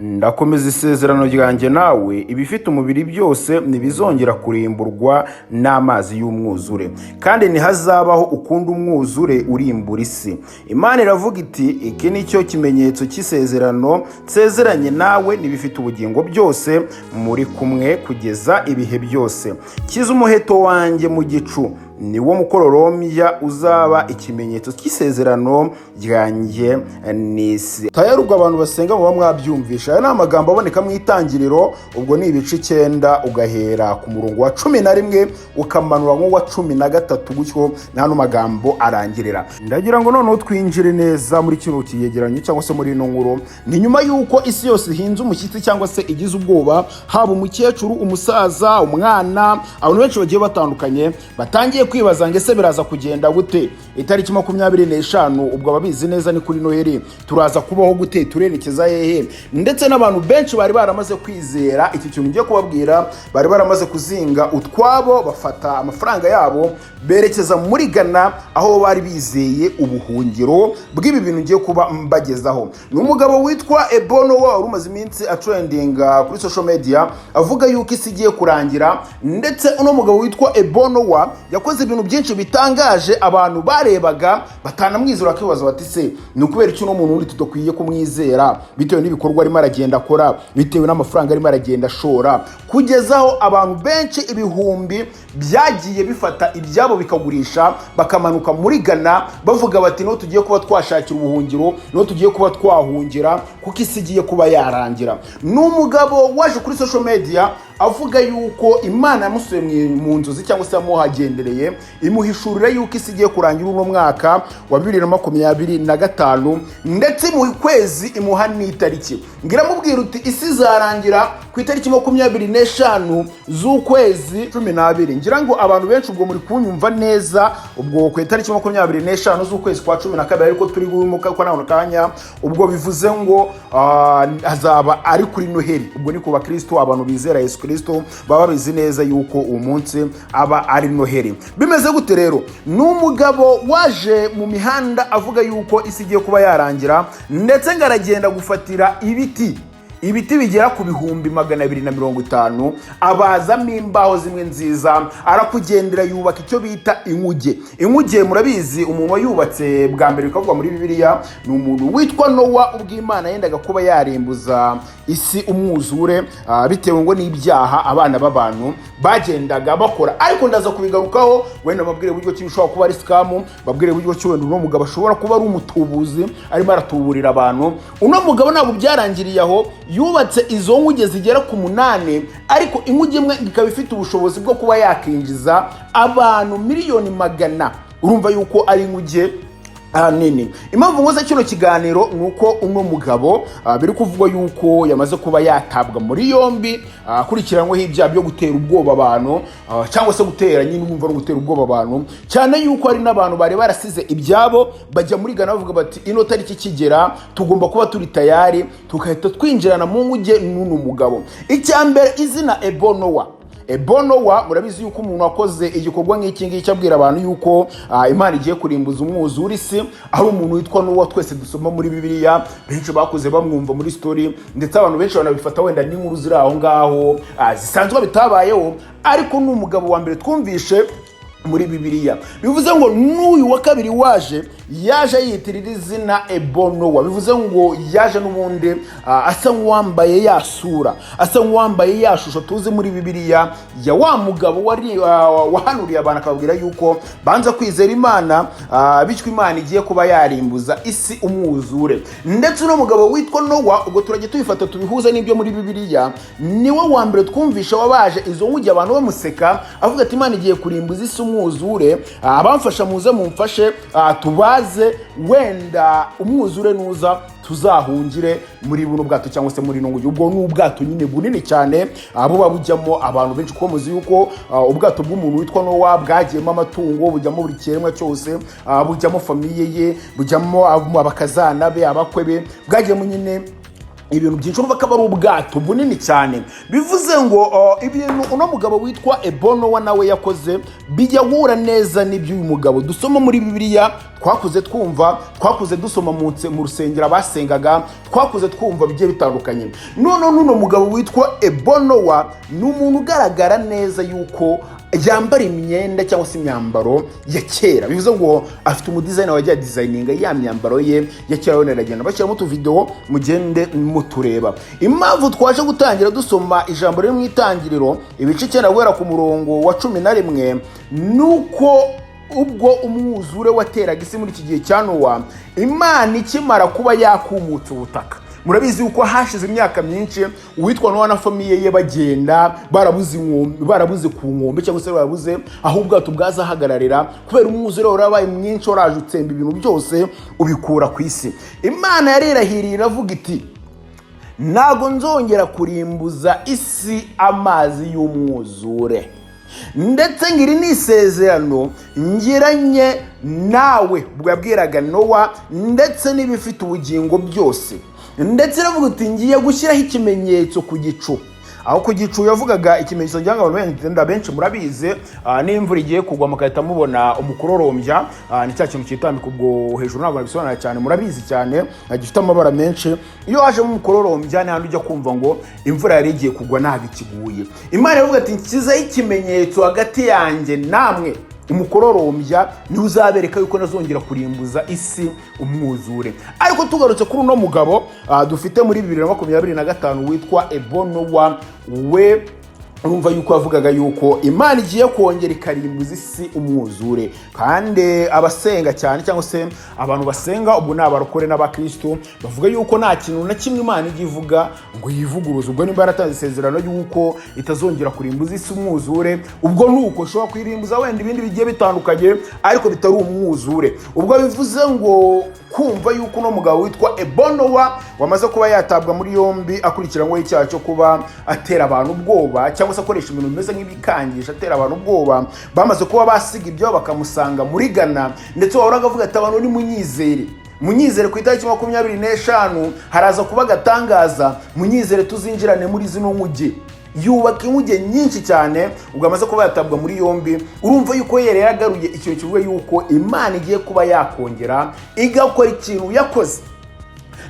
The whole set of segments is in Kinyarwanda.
Ndakomeza isezerano ryanjye nawe, ibifite umubiri byose ntibizongera kurimburwa n'amazi y'umwuzure, kandi ntihazabaho ukundi umwuzure urimbura isi. Imana iravuga iti: "Iki ni cyo kimenyetso cy'isezerano nsezeranye nawe n'ibifite ubugingo byose muri kumwe kugeza ibihe byose. Kiza umuheto wanjye mu gicu, niwo mukororombya uzaba ikimenyetso cy'isezerano ryanjye n'isi." Tayari ubwo abantu basenga muba mwabyumvisha. Aya ni amagambo aboneka mu Itangiriro, ubwo ni ibice 9, ugahera ku murongo wa 11 ukamanura nk'uwa 13 gutyo, n'ano magambo arangirira. Ndagira ngo noneho twinjire neza muri kino kiyegeranyo cyangwa se muri ino nkuru. Ni nyuma y'uko isi yose ihinze umushyitsi cyangwa se igize ubwoba, haba umukecuru, umusaza, umwana, abantu benshi bagiye batandukanye batangiye kwibaza ngo: "Ese biraza kugenda gute itariki 25?" Ubwo ababizi neza ni kuri Noheli. Turaza kubaho gute? Turerekeza hehe? Ndetse n'abantu benshi bari baramaze kwizera iki kintu ngiye kubabwira, bari baramaze kuzinga utwabo, bafata amafaranga yabo berekeza muri Ghana, aho bari bizeye ubuhungiro bw'ibi bintu ngiye kuba mbagezaho. Ni umugabo witwa Ebono wari umaze iminsi atrendinga kuri social media, avuga yuko isi igiye kurangira. Ndetse uno mugabo witwa Ebonowa yakoze ibintu byinshi bitangaje, abantu barebaga batanamwizera, bakibaza bati: "Se ni ukubera iki uno muntu wundi tudakwiye kumwizera, bitewe n'ibikorwa arimo aragenda akora, bitewe n'amafaranga arimo aragenda ashora?" Kugeza aho abantu benshi ibihumbi byagiye bifata ibyabo bikagurisha, bakamanuka muri Ghana, bavuga bati: "Niho tugiye kuba twashakira ubuhungiro, niho tugiye kuba twahungira, kuko isi igiye kuba yarangira." Ni umugabo waje kuri social media avuga yuko Imana yamusuye mu nzozi cyangwa se yamuhagendereye, imuhishurira yuko isi igiye kurangira uno mwaka wa 2025, ndetse mu kwezi imuha n'itariki. Ngo iramubwira uti: "Isi izarangira ku itariki 25 z'ukwezi 12." Ngira ngo abantu benshi ubwo muri kunyumva neza. Ubwo ku itariki 25 z'ukwezi kwa 12, ariko turi ko nano kanya, ubwo bivuze ngo azaba ari kuri Noheli. Ubwo ni ku bakristo, abantu bizera Yesu Kristo baba babizi neza yuko uwo munsi aba ari Noheli. Bimeze gute rero? Ni umugabo waje mu mihanda avuga yuko isi igiye kuba yarangira, ndetse ngo aragenda gufatira ibiti bigera ku 250,000, abazamo imbaho zimwe nziza, arakugendera yubaka icyo bita inkuge. Inkuge murabizi, umuntu wayubatse bwa mbere bikavugwa muri Bibiliya ni umuntu witwa Nowa, ubwo Imana yendaga kuba yarimbuza isi umwuzure, bitewe ngo n'ibyaha abana b'abantu bagendaga bakora. Ariko ndaza kubigarukaho, wenda babwire uburyo ki bishobora kuba ari scam, babwire uburyo ki wenda uno mugabo ashobora kuba ari umutubuzi, arimo aratuburira abantu. Uno mugabo ntabwo byarangiriye aho, yubatse izo nkuge zigera ku munani, ariko inkuge imwe ikaba ifite ubushobozi bwo kuba yakinjiza abantu miliyoni 100. Urumva yuko ari inkuge nini. Impamvu nkoze kino kiganiro ni uko uno mugabo biri kuvugwa yuko yamaze kuba yatabwa muri yombi, akurikiranyweho ibyaha byo gutera ubwoba abantu, cyangwa se gutera nyine, urumva no gutera ubwoba abantu, cyane yuko hari n'abantu bari barasize ibyabo bajya muri Ghana, bavuga bati: "Ino tariki ikigera tugomba kuba turi tayari, tugahita twinjirana mu nkuge n'uno mugabo." Icya mbere, izina Ebonowa. Ebonowa, murabizi yuko umuntu wakoze igikorwa nk'iki ngiki abwira abantu yuko Imana igiye kurimbuza umwuzure isi ari umuntu witwa Nowa, twese dusoma muri Bibiliya, benshi bakuze bamwumva muri story, ndetse abantu benshi banabifata wenda n'inkuru ziri aho ngaho zisanzwe bitabayeho, ariko ni umugabo wa mbere twumvishe muri Bibiliya. Bivuze ngo n'uyu wa kabiri waje, yaje yitirira izina Ebonowa, bivuze ngo yaje n'ubundi asa nk'uwambaye ya sura, asa nk'uwambaye ya shusho tuzi muri Bibiliya ya wa mugabo wari wahanuriye abantu, akababwira yuko banza kwizera Imana, bityo Imana igiye kuba yarimbuza isi umwuzure. Ndetse uno mugabo witwa Nowa, ubwo turajya tubifata tubihuze n'ibyo muri Bibiliya, niwe wa mbere twumvisha wabaje izo nkuge, abantu bamuseka, avuga ati: "Imana igiye kurimbuza isi umwuzure, abamfasha muze mumfashe, tubaze wenda umwuzure nuza tuzahungire muri buno bwato cyangwa se muri ino nguge." Ubwo ni ubwato nyine bunini cyane, buba bujyamo abantu benshi, kuko muzi yuko ubwato bw'umuntu witwa Nowa bwagiyemo amatungo, bujyamo buri kiremwa cyose, bujyamo famille ye, bujyamo abakazana be, abakwe be, bwagiyemo nyine Ibintu byinshi, urumva ko aba ari ubwato bunini cyane. Bivuze ngo ibintu uno mugabo witwa Ebo Noah nawe yakoze bijya guhura neza n'iby'uyu mugabo dusoma muri Bibiliya twakuze twumva, twakuze dusoma mu rusengero abasengaga, twakuze twumva bigiye bitandukanye. None n'uno mugabo witwa Ebo Noah ni umuntu ugaragara neza yuko yambara imyenda cyangwa se imyambaro ya kera. Bivuze ngo afite umudesigner wagiye designinga ya myambaro ye ya kera. Wenda aragenda bashyiramo utuvidewo, mugende mutureba. Impamvu twaje gutangira dusoma ijambo riri mu Itangiriro ibice 9 guhera ku murongo wa 11, ni uko ubwo umwuzure wateraga isi muri iki gihe cya Nowa, Imana ikimara kuba yakumutse ubutaka, murabizi yuko hashize imyaka myinshi uwitwa Nowa na famille ye bagenda barabuze inkombe, barabuze ku nkombe cyangwa se barabuze aho ubwato bwazahagararira kubera umwuzure warabaye mwinshi, waraje utsemba ibintu byose, ubikura ku isi. Imana yarirahiriye, iravuga iti: "Ntabwo nzongera kurimbuza isi amazi y'umwuzure, ndetse ngo iri ni isezerano ngiranye nawe." Ubwo yabwiraga Nowa ndetse n'ibifite ubugingo byose. Ndetse iravuga uti: "Ngiye gushyiraho ikimenyetso ku gicu." Aho ku gicu yavugaga ikimenyetso, ngira ngo abantu benshi murabizi, n'imvura igiye kugwa mugahita mubona umukororombya, ni cya kintu cyitambika ubwo hejuru. Ntabwo nabisobanura cyane, murabizi cyane, gifite amabara menshi. Iyo hajemo umukororombya ni handi ujya kumva ngo imvura yari igiye kugwa ntabwo ikiguye. Imana iravuga ati: "Nshyizeho ikimenyetso hagati yanjye namwe, umukororombya niwe uzabereka yuko nazongera kurimbuza isi umwuzure." Ariko tugarutse kuri uno mugabo dufite muri 2025 witwa Ebo Noah, we urumva yuko yavugaga yuko Imana igiye kongera ikarimbuza isi umwuzure. Kandi abasenga cyane cyangwa se abantu basenga, ubwo ni abarokore n'abakristo, bavuga yuko nta kintu na kimwe Imana ijya ivuga ngo yivuguruze. Ubwo nimba yaratanze isezerano yuko itazongera kurimbuza isi umwuzure, ubwo ni uko ushobora kuyirimbuza wenda ibindi bigiye bitandukanye ariko bitari umwuzure. Ubwo bivuze ngo kumva yuko uno mugabo witwa Ebo Noah wamaze kuba yatabwa muri yombi akurikiranyweho icyaha cyo kuba atera abantu ubwoba cyangwa se akoresha ibintu bimeze nk'ibikangisha atera abantu ubwoba, bamaze kuba basiga ibyo bakamusanga muri Ghana. Ndetse wahoraga avuga ati: "Abantu nimunyizere, munyizere, ku itariki 25 haraza kuba agatangaza, munyizere tuzinjirane muri zino nkuge." Yubaka inkuge nyinshi cyane. Ubwo amaze kuba yatabwa muri yombi, urumva yuko yari yaragaruye ikintu kivuga yuko Imana igiye kuba yakongera igakora ikintu yakoze,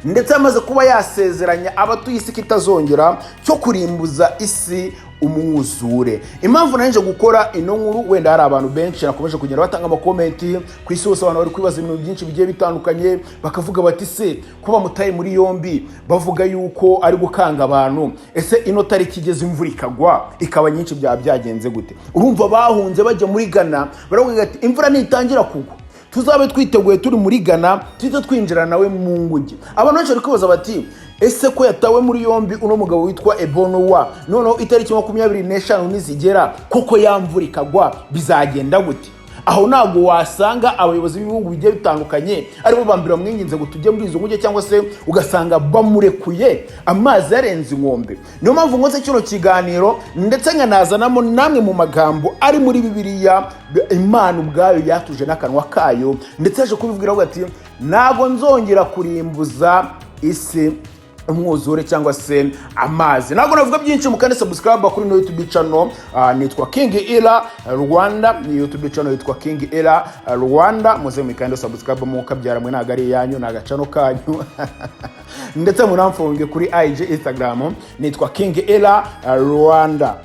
ndetse amaze kuba yasezeranya abatuye isi ko itazongera cyo kurimbuza isi umwuzure. Impamvu nanje gukora ino nkuru, wenda hari abantu benshi nakomeje kugenda batanga amacomment ku isi hose, abantu bari kwibaza ibintu byinshi bigiye bitandukanye, bakavuga bati: "Se ko bamutaye muri yombi bavuga yuko ari gukanga abantu, ese ino tariki igeze imvura ikagwa ikaba nyinshi byaba byagenze gute?" Urumva bahunze bajya muri Ghana, baravuga ati: "Imvura nitangira kugwa tuzabe twiteguye turi muri Ghana, tuhite twinjira nawe mu nguge." Abantu benshi bari kwibaza bati: "Ese ko yatawe muri yombi uno mugabo witwa Ebo Noah, noneho itariki 25 nizigera koko ya mvura ikagwa, bizagenda gute?" Aho ntabwo wasanga abayobozi b'ibihugu bigiye bitandukanye aribo bambere bamwinginze ngo tujye muri izo nguge, cyangwa se ugasanga bamurekuye amazi yarenze inkombe? Niyo mpamvu nkoze kino kiganiro, ndetse nkanazanamo namwe mu magambo ari muri Bibiliya Imana ubwayo yatuje n'akanwa kayo, ndetse yaje kubibwira avuga ati: "Ntabwo nzongera kurimbuza isi umwuzure cyangwa se amazi." Ntabwo navuga byinshi, mukande subscribe kuri no YouTube channel, nitwa King Ira Rwanda. Ni YouTube channel yitwa King Ira Rwanda. Muze mukande subscribe, mukabyara mwe, ntabwo ari iyanyu, ni agachannel kanyu. Ndetse munamfunge kuri IG, Instagram nitwa King Ira Rwanda.